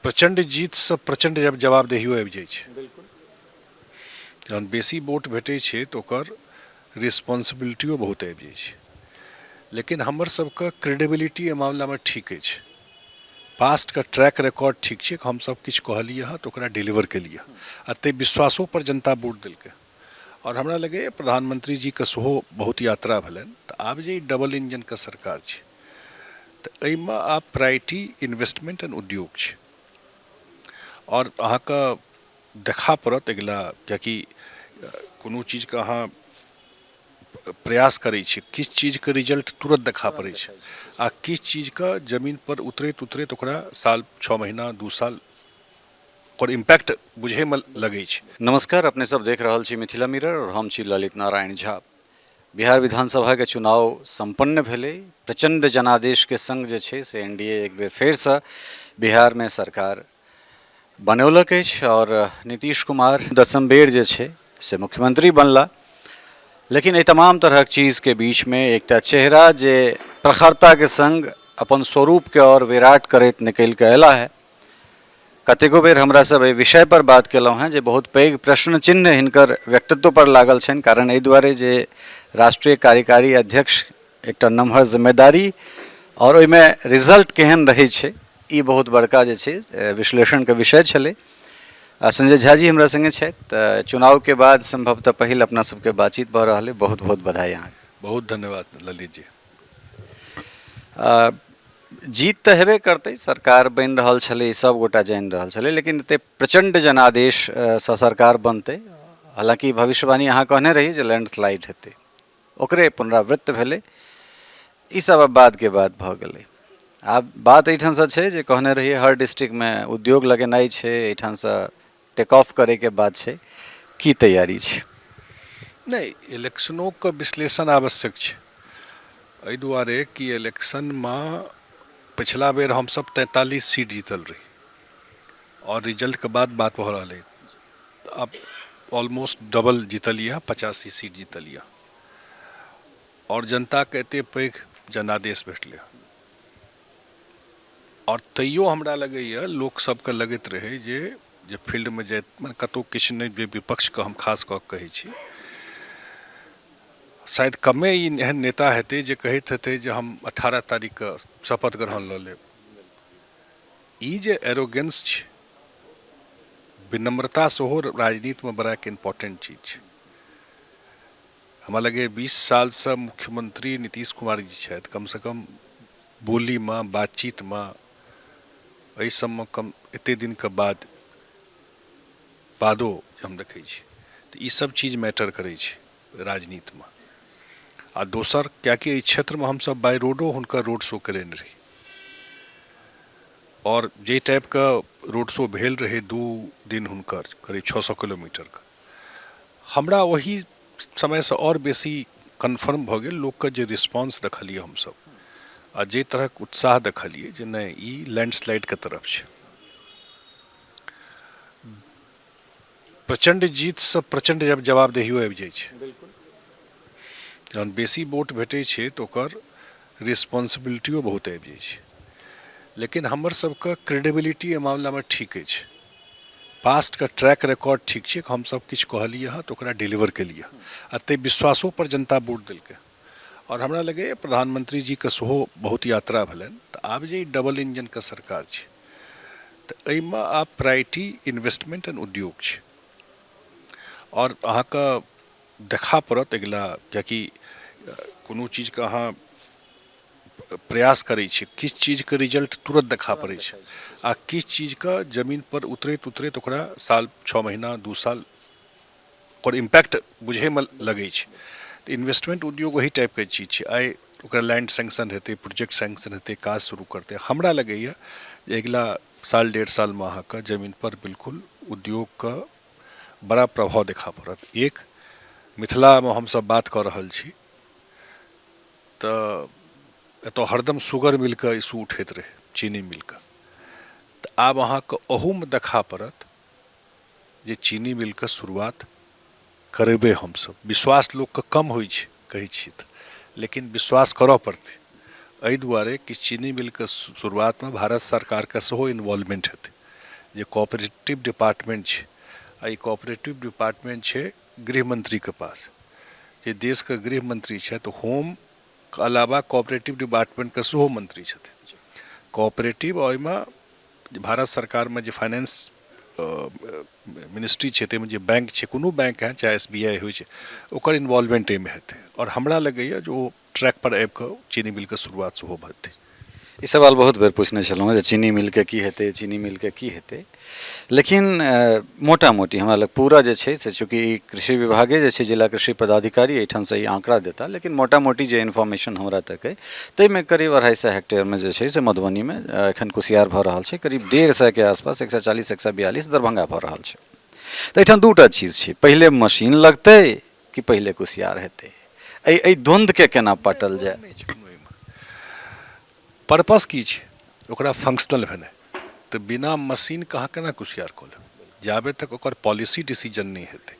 प्रचण्ड जीतसँ प्रचण्ड जवाबदेहियो आबि जाइ छै। जहन बेसी वोट भेटै छै तऽ ओकर रिस्पॉन्सिबिलिटियो बहुत आबि जाइ छै। लेकिन हमर सबके क्रेडिबिलिटी एहि मामलामे ठीक अछि। पास्टके ट्रैक रिकॉर्ड ठीक छै, हमसब किछु कहलियै हँ तऽ ओकरा डिलीवर केलियै आ ताहि विश्वासो पर जनता वोट देलकै। आओर हमरा लगैए प्रधानमंत्री जीके सेहो बहुत यात्रा भेलनि। तऽ आब जे ई डबल इंजनके सरकार छै तऽ एहिमे आब प्रायोरिटी इन्वेस्टमेंट एंड उद्योग छै। आओर अहाँके देखा पड़त अगिला, कियाकि कोनो चीजके अहाँ प्रयास करै छी, किछु चीजके रिजल्ट तुरत देखा पड़ै छै आ किछु चीजके जमीन पर उतरैत उतरैत ओकरा साल 6 महीना 2 साल ओकर इम्पैक्ट बुझैमे लगै छै। नमस्कार, अपने सब देख रहल छी मिथिला मिरर और हम छी ललित नारायण झा। बिहार विधानसभा के चुनाव संपन्न भेलै। प्रचंड जनादेश के संग जे छै से एनडीए एक बेर फेरसँ बिहार में सरकार बनौलक अछि और नीतीश कुमार 10म बेर जे छै से मुख्यमंत्री बनला। लेकिन एहि तमाम तरहक चीजके बीचमे एकटा चेहरा जे प्रखरताके संग अपन स्वरूपके और विराट करैत निकलि कऽ अयला है। कतेको बेर हमरा सब एहि विषय पर बात केलहुँ हेँ जे बहुत पैघ प्रश्न चिन्ह हिनकर व्यक्तित्व पर लागल छनि, कारण एहि दुआरे जे राष्ट्रीय कार्यकारी अध्यक्ष एकटा नमहर जिम्मेदारी और ओहिमे रिजल्ट केहन रहै छै ई बहुत बड़का जे छै विश्लेषणके विषय छलै। संजय झा जी हमरा संगे छथि। तऽ चुनावके बाद संभवतः पहिल अपना सबके बातचीत भऽ रहल अइ। बहुत बहुत बधाई अहाँके। बहुत धन्यवाद ललित जी। जीत तऽ हेबे करतै, सरकार बनि रहल छलै, सब गोटा जानि रहल छलै, लेकिन एते प्रचण्ड जनादेशसँ सरकार बनतै, हालाँकि भविष्यवाणी अहाँ कहने रही जे लैंडस्लाइड हेतै, ओकरे पुनरावृत्त भेलै। ई सब आब बादके बात भऽ गेलै। आब बात एहिठामसँ छै जे कहने रहियै हर डिस्ट्रिक्टमे उद्योग लगेनाइ छै, एहिठामसँ टेक ऑफ करैके बात छै, की तैयारी छै? नहि, इलेक्शनोके विश्लेषण आवश्यक छै। एहि दुआरे कि इलेक्शनमे पछिला बेर हमसब 43 सीट जीतल रही आओर रिजल्टके बाद बात भऽ रहल अइ। आब ऑलमोस्ट डबल जीतल यऽ, 85 सीट जीतल यऽ आओर जनताके एते पैघ जनादेश भेटलै। आओर तैयो हमरा लगैए लोक सबके लगैत रहै जे जे फील्डमे जाइत मने कतहु किछु नहि, जे विपक्षके हम खास कऽ कहै छी, शायद कमे ई एहन नेता हेतै जे कहैत हेतै जे हम 18 तारीखके शपथ ग्रहण लऽ लेब। ई जे एरोगेंस छै, विनम्रता सेहो राजनीतिमे बड़ा एक इम्पोर्टेंट चीज छै। हमरा लगैए 20 सालसँ मुख्यमंत्री नीतीश कुमार जी छथि, कमसँ कम बोलीमे बातचीतमे एहि सबमे कम एते दिनके बादो हम देखै छी तऽ ई सब चीज मैटर करै छै राजनीतिमे। आ दोसर कियाकि एहि क्षेत्रमे हमसब बाइ रोडो हुनकर रोड शो करेने रही आओर जाहि टाइपके रोड शो भेल रहै 2 दिन हुनकर करीब 600 किलोमीटरके, हमरा ओहि समयसँ आओर बेसी कन्फर्म भऽ गेल। लोकके जे रिस्पॉन्स देखलियै हमसब आ जाहि तरहक उत्साह देखलियै जे नहि ई लैंडस्लाइडके तरफ छै। प्रचण्ड जीतसँ प्रचण्ड जवाबदेहियो आबि जाइ छै। जहन बेसी वोट भेटै छै तऽ ओकर रिस्पॉन्सिबिलिटियो बहुत आबि जाइ छै। लेकिन हमर सबके क्रेडिबिलिटी एहि मामलामे ठीक अछि। पास्टके ट्रैक रिकॉर्ड ठीक छै, हमसब किछु कहलियै हँ तऽ ओकरा डिलीवर केलियै आ ताहि विश्वासो पर जनता वोट देलकै। आओर हमरा लगैए प्रधानमंत्री जीके सेहो बहुत यात्रा भेलनि। तऽ आब जे ई डबल इंजनके सरकार छै तऽ एहिमे आब प्रायोरिटी इन्वेस्टमेंट एंड उद्योग छै। आओर अहाँके देखा पड़त अगिला, कियाकि कोनो चीजके अहाँ प्रयास करै छी, किछु चीजके रिजल्ट तुरत देखा पड़ै छै आ किछु चीजके जमीन पर उतरैत उतरैत ओकरा साल 6 महीना 2 साल ओकर इम्पैक्ट बुझैमे लगै छै। तऽ इन्वेस्टमेंट उद्योग ओही टाइपके चीज छै। आइ ओकरा लैंड सैंक्शन हेतै, प्रोजेक्ट सैंक्शन हेतै, काज शुरू करतै। हमरा लगैए जे अगिला साल 1.5 सालमे अहाँके जमीन पर बिल्कुल उद्योगके बड़ा प्रभाव देखा पड़त। एक मिथिलामे हमसब बात कऽ रहल छी तऽ एतऽ हरदम शुगर मिलके इशू उठैत रहै, चीनी मिलके। तऽ आब अहाँके अहूमे देखा पड़त जे चीनी मिलके शुरुआत करेबै हमसब। विश्वास लोकके कम होइ छै कहै छी तऽ, लेकिन विश्वास करऽ पड़तै। एहि दुआरे कि चीनी मिलके शुरुआतमे भारत सरकारके सेहो इन्वॉल्वमेंट हेतै। जे कोऑपरेटिव डिपार्टमेंट छै, आ ई कोऑपरेटिव डिपार्टमेंट छै गृह मंत्रीके पास, जे देशके गृह मंत्री छथि, होमके अलावा कोऑपरेटिव डिपार्टमेंटके सेहो मंत्री छथिन। कोऑपरेटिव ओहिमे भारत सरकारमे जे फाइनेंस मिनिस्ट्री छै, ताहिमे जे बैंक छै, कोनो बैंक है, चाहे SBI होइ छै, ओकर इन्वॉल्वमेंट एहिमे हेतै। आओर हमरा लगैए जे ओ ट्रैक पर आबि कऽ चीनी मिलके शुरुआत सेहो हेतै। ई सवाल बहुत बेर पूछने छलहुँ जे चीनी मिलके की हेतै, चीनी मिलके की हेतै, लेकिन मोटा मोटी हमरा लग पूरा जे छै से चूँकि ई कृषि विभागे जे छै जिला कृषि पदाधिकारी एहिठामसँ ई आँकड़ा देता, लेकिन मोटा मोटी जे इन्फॉर्मेशन हमरा तक अइ ताहिमे करीब 250 हेक्टेयरमे जे छै से मधुबनीमे एखन कुसियार भऽ रहल छै, करीब 150 के आसपास 140 142 दरभंगा भऽ रहल छै। तऽ एहिठाम दूटा चीज छै, पहिले मशीन लगतै कि पहिले कुसियार हेतै, एहि एहि द्वन्द्वके केना पाटल जाय? पर्पस की छै ओकरा फंक्शनल भेनाइ, तऽ बिना मशीनके अहाँ केना कुसियार कऽ लेब? जाबे तक ओकर पॉलिसी डिसीजन नहि हेतै।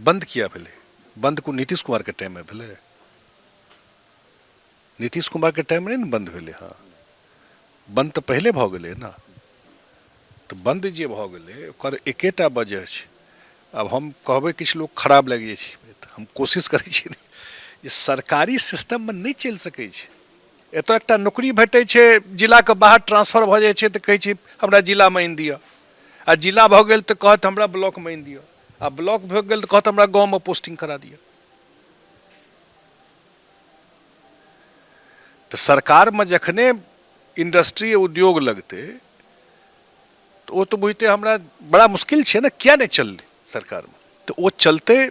बन्द किया भेलै? बन्द को नीतीश कुमारके टाइममे भेलै? नीतीश कुमारके टाइममे नहि ने बन्द भेलै। हँ, बन्द तऽ पहिले भऽ गेलै ने। तऽ बन्द जे भऽ गेलै ओकर एकेटा वजह छै। आब हम कहबै किछु लोक खराब लागि जाइ छै, तऽ हम कोशिश करै छी ने जे सरकारी सिस्टममे नहि चलि सकै छै। एतऽ एकटा नौकरी भेटै छै, जिलाके बाहर ट्रांसफर भऽ जाइ छै तऽ कहै छै हमरा जिलामे आनि दिअ, आ जिला भऽ गेल तऽ कहत हमरा ब्लॉकमे आनि दिअ, आ ब्लॉक भऽ गेल तऽ कहत हमरा गाँवमे पोस्टिंग करा दिअ। तऽ सरकारमे जखने इंडस्ट्री उद्योग लगतै तऽ ओ तऽ बुझतै हमरा बड़ा मुश्किल छै ने, किया नहि चललै सरकारमे, तऽ ओ चलतै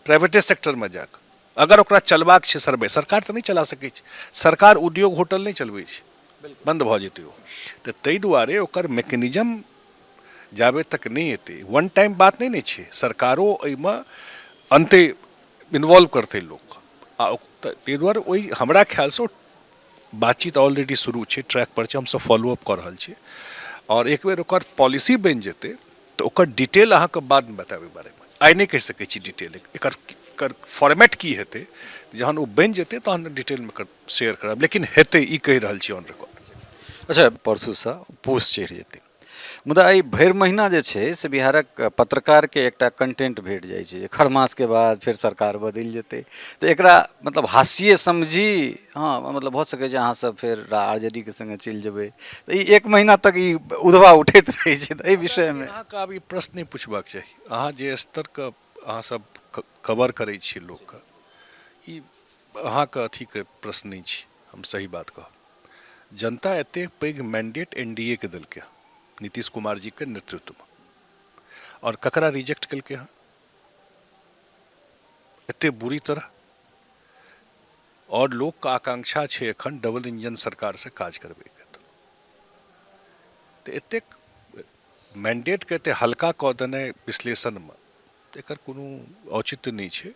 प्राइवेटे सेक्टरमे जाकऽ। अगर ओकरा चलबाक छै सर्वे, सरकार तऽ नहि चला सकै छै, सरकार उद्योग होटल नहि चलबै छै, बन्द भऽ जेतै ओ। तऽ ताहि दुआरे ओकर मैकेनिज्म जाबे तक नहि एतै, वन टाइम बात नहि ने छै, सरकारो एहिमे अनतै, इन्वॉल्व करतै लोकके। आ ताहि दुआरे ओहि हमरा ख्यालसँ बातचीत ऑलरेडी शुरू छै, ट्रैक पर छै, हमसब फॉलो अप कऽ रहल छी। आओर एक बेर ओकर पॉलिसी बनि जेतै तऽ ओकर डिटेल अहाँके बादमे बताबै बारेमे आइ नहि कहि सकै छी। डिटेल एकर एकर फॉर्मेट की हेतै, जहन ओ बनि जेतै तहन डिटेलमे एकर शेयर करब, लेकिन हेतै ई कहि रहल छी ऑन रिकॉर्ड। अच्छा, परसूसँ पूस चढ़ि जेतै, मुदा एहि भरि महीना जे छै से बिहारक पत्रकारके एकटा कंटेंट भेट जाइ छै जे खरमासके बाद फेर सरकार बदलि जेतै। तऽ एकरा मतलब हास्ये समझी, हँ मतलब भऽ सकै छै अहाँसभ फेर आर जे डी के सङ्गे चलि जेबै, तऽ ई एक महीना तक ई उधवा उठैत रहै छै, तऽ एहि विषयमे अहाँके आब ई प्रश्न नहि पुछबाक चाही। अहाँ जे स्तरके अहाँसभ कवर करै छियै लोकके, ई अहाँके अथीके प्रश्न नहि छी। हम सही बात कहब, जनता एतेक पैघ मैंडेट NDA के देलकै हँ नीतीश कुमार जीके नेतृत्वमे, आओर ककरा रिजेक्ट केलकै हँ एतेक बुरी तरह। आओर लोकके आकांक्षा छै एखन डबल इंजन सरकारसँ काज करबैके, तऽ एतेक मैंडेटके एतेक हल्का कऽ देनाइ विश्लेषणमे, एकर कोनो औचित्य नहि छै।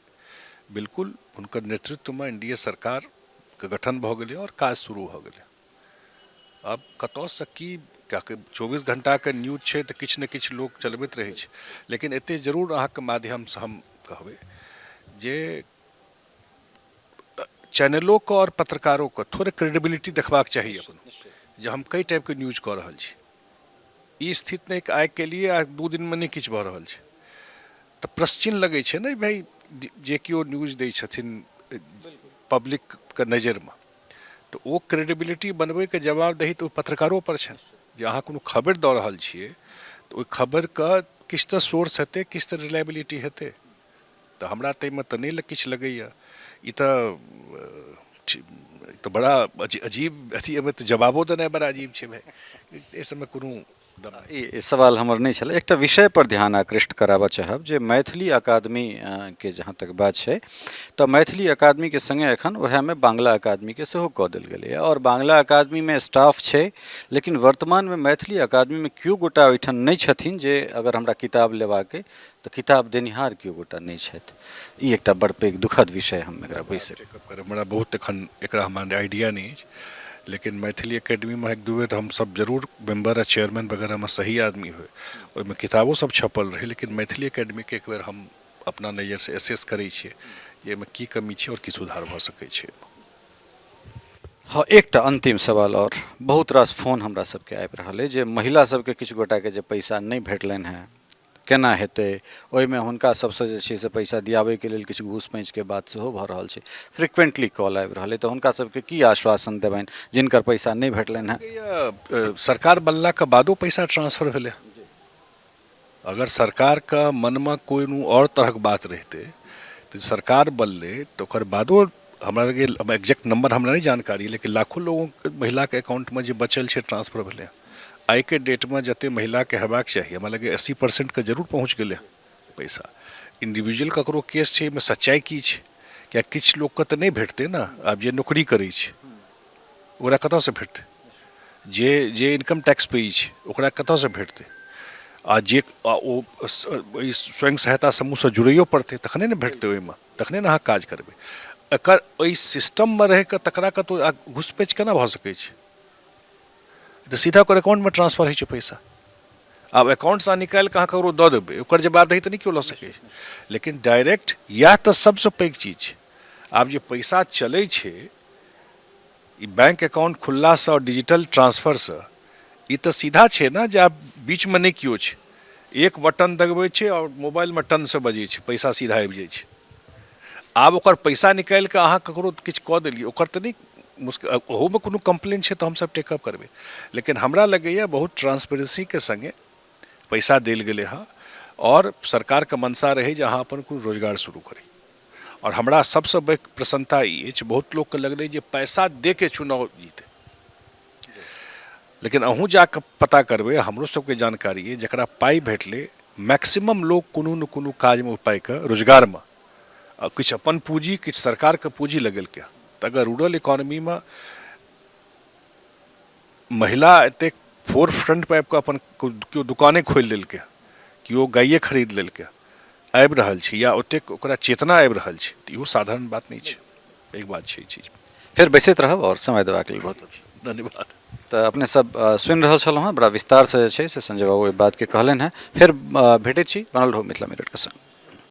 बिल्कुल हुनकर नेतृत्वमे NDA सरकारके गठन भऽ गेलै आओर काज शुरू भऽ गेलै। आब कतऽसँ की, कियाकि 24 घंटाके न्यूज छै तऽ किछु ने किछु लोक चलबैत रहै छै, लेकिन एतेक जरूर अहाँके माध्यमसँ हम कहबै जे चैनलोके आओर पत्रकारोके थोड़े क्रेडिबिलिटी देखबाक चाही अपन, जे हम कई टाइपके न्यूज कऽ रहल छी। ई स्थिति नहि आइ केलिए आ 2 दिनमे नहि किछु भऽ रहल छै, तऽ प्रश्नचिन्ह लगै छै ने भाइ, जे केओ न्यूज दै छथिन पब्लिकके नजरिमे, तऽ ओ क्रेडिबिलिटी बनबैके जवाबदेही तऽ ओ पत्रकारो पर छनि, जे अहाँ कोनो खबरि दऽ रहल छियै तऽ ओहि खबरिके किछु तऽ सोर्स हेतै, किछु तऽ रिलायबिलिटी हेतै। तऽ हमरा ताहिमे तऽ नहि किछु लगैए। ई तऽ बड़ा अजीब अथी, एहिमे तऽ जवाबो देनाइ बड़ा अजीब छै भाइ, एहि सबमे कोनो ई सवाल हमर नहि छलै। एकटा विषय पर ध्यान आकृष्ट कराबऽ चाहब जे मैथिली अकादमी के जहाँ तक बात छै तऽ मैथिली अकादमीके सङ्गे एखन वएहमे बांग्ला अकादमीके सेहो कऽ देल गेलैए, आओर बांग्ला अकादमीमे स्टाफ छै, लेकिन वर्तमानमे मैथिली अकादमीमे केओ गोटा ओहिठाम नहि छथिन जे अगर हमरा किताब लेबाक अइ तऽ किताब देनिहार केओ गोटा नहि छथि। ई एकटा बड़ पैघ दुखद विषय हम एकरा बुझि सकै। हमरा बहुत एखन एकरा हमरा आइडिया नहि अछि, लेकिन मैथिली एकेडमीमे एक दू बेर हमसब जरूर मेम्बर आ चेयरमैन वगैरहमे सही आदमी होइ, ओहिमे किताबो सब छपल रहै, लेकिन मैथिली एकेडमीके एक बेर हम अपना नजरसँ एसेस करै छियै जे एहिमे की कमी छै आओर की सुधार भऽ सकै छै। हँ, एकटा अन्तिम सवाल आओर। बहुत रास फोन हमरा सबके आबि रहल अइ जे महिला सबके किछु गोटाके जे पैसा नहि भेटलनि हेँ, केना हेतै? ओहिमे हुनका सबसँ जे छै से पैसा दियाबैके लेल किछु घूस पैँचके बात सेहो भऽ रहल छै। फ्रिक्वेंटली कॉल आबि रहल अइ, तऽ हुनका सबके की आश्वासन देबनि जिनकर पैसा नहि भेटलनि हेँ? सरकार बनलाके बादो पैसा ट्रांसफर भेलै। अगर सरकारके मनमे कोनो आओर तरहक बात रहितै तऽ सरकार बनलै तऽ ओकर बादो हमरा लगैए, एक्जैक्ट नम्बर हमरा नहि जानकारी, लेकिन लाखों लोगों महिलाके अकाउंटमे जे बचल छै ट्रांसफर भेलै। आइके डेटमे जतेक महिलाके हेबाक चाही, हमरा लगैए 80%के जरूर पहुँच गेलै पैसा। इंडिविजुअल ककरो केस छै, एहिमे सच्चाइ की छै? किया किछु लोकके तऽ नहि भेटतै ने। आब जे नौकरी करै छै ओकरा कतऽसँ भेटतै? जे जे इनकम टैक्स पे छै ओकरा कतऽसँ भेटतै? आ जे ओ स्वयं सहायता समूहसँ जुड़ैयो पड़तै तखने ने भेटतै ओहिमे, तखने ने अहाँ काज करबै। एकर एहि सिस्टममे रहिकऽ तकरा कतहु घुसपैठ केना भऽ सकै छै? तऽ सीधा ओकर अकाउंटमे ट्रांसफर होइ छै पैसा। आब अकाउंटसँ अहाँ निकालि कऽ अहाँ ककरो दऽ देबै, ओकर जवाबदेही तऽ नहि केओ लऽ सकै छै। लेकिन डायरेक्ट इएह तऽ सबसँ पैघ चीज छै। आब जे पैसा चलै छै ई बैंक अकाउंट खुललासँ आओर डिजिटल ट्रांसफरसँ, ई तऽ सीधा छै ने जे आब बीचमे नहि केओ छै। एक बटन दबबै छै आओर मोबाइलमे टनसँ बजै छै, पैसा सीधा आबि जाइ छै। आब ओकर पैसा निकालि कऽ अहाँ ककरो किछु कऽ देलियै, ओकर तऽ नहि मुश्किल। ओहूमे कोनो कम्प्लेन छै तऽ हमसभ टेकअप करबै। लेकिन हमरा लगैए बहुत ट्रांसपेरेंसीके सङ्गे पैसा देल गेलै हँ आओर सरकारके मंशा रहै जे अहाँ अपन कोनो रोजगार शुरू करी। आओर हमरा सबसँ पैघ प्रसन्नता ई अछि, बहुत लोकके लगलै जे पैसा दे के चुनाव जीते, लेकिन अहूँ जाकऽ पता करबै, हमरो सबके जानकारी अइ, जकरा पाइ भेटलै मैक्सिमम लोक कोनो ने कोनो काजमे ओ पाइके रोजगारमे आ किछु अपन पूँजी, किछु सरकारके पूँजी लगेलकै। तऽ अगर रूरल इकोनॉमीमे महिला एतेक फोर फ्रंट पर आबि कऽ अपन केओ दुकाने खोलि लेलकै, केओ गाइए खरीद लेलकै, आबि रहल छै या ओतेक ओकरा चेतना आबि रहल छै, तऽ इहो साधारण बात नहि छै, पैघ बात छै ई चीज। फेर बैसैत रहब आओर समय देबाक लेल बहुत बहुत धन्यवाद। तऽ अपने सब सुनि रहल छलहुँ हेँ, बड़ा विस्तारसँ जे छै से संजय बाबू एहि बातके कहलनि हेँ। फेर भेटैत छी, बनल रहू मिथिला मिररके संग।